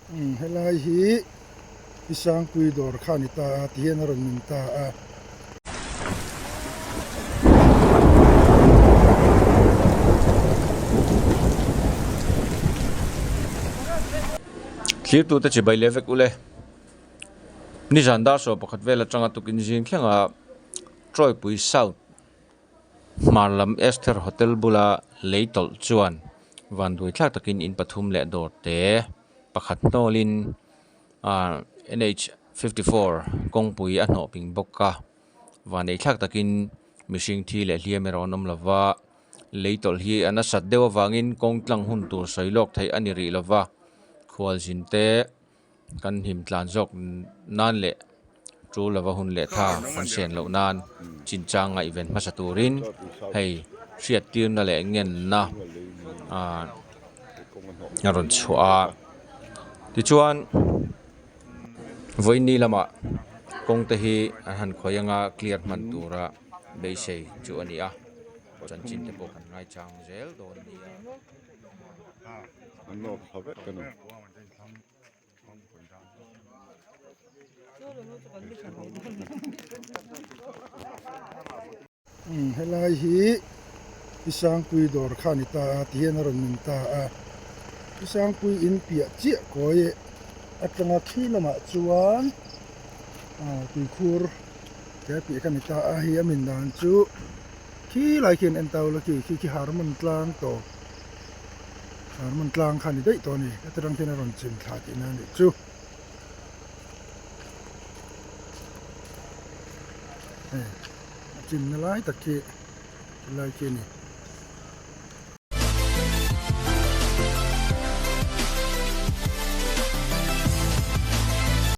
Umm helai hi Pi Sangpui dawr kha a ni ta a ti hian a rawn min ta a. Thlirtute chibai leh vek ule. Nizan dar sawm pakhat vel atanga tukin zing thlengah Trawipui South Hmar lam Esther Hotel bula lei tawlh chuan vanduai thlak takin in pathum leh dawr te pakhat hnawlin ah NH 54 kawngpui a hnawh ping bawk a vanei thlak takin mihring thi leh hliam erawh an awm lo va lei tawlh hi a nasat deuh avangin kawng tlang hun tur sawi lawk theih a ni rih lo va khualzin te. Kan him tlan zawk nan leh tu lova hun leh tha kan sen loh nan chinchang ngaihven hmasa turin hei hriattirna leh ngenna ah a rawn chhuah a tichuan vawiin ni lamah kawng te hi an han khawi anga clear hman tura beisei chu a ni a chanchin te pawh kan ngaichang zel dawn nia. Umm helai hi Pi Sangpui dawr kha a ni ta a ti hian a rawn min ta a Pi Sangpui in piah chiah kawi atanga khi lamah chuan ah tuikhur te piah kha a ni ta a hei a min dan chu khi lai khian en ta ula khi khi harmon tlang tawp. Hmun tlang kha a ni daih tawh a ni heti rang hian a rawn chim thla tihna a nih chu. Hei a chimna lai tak khi helai khi a ni.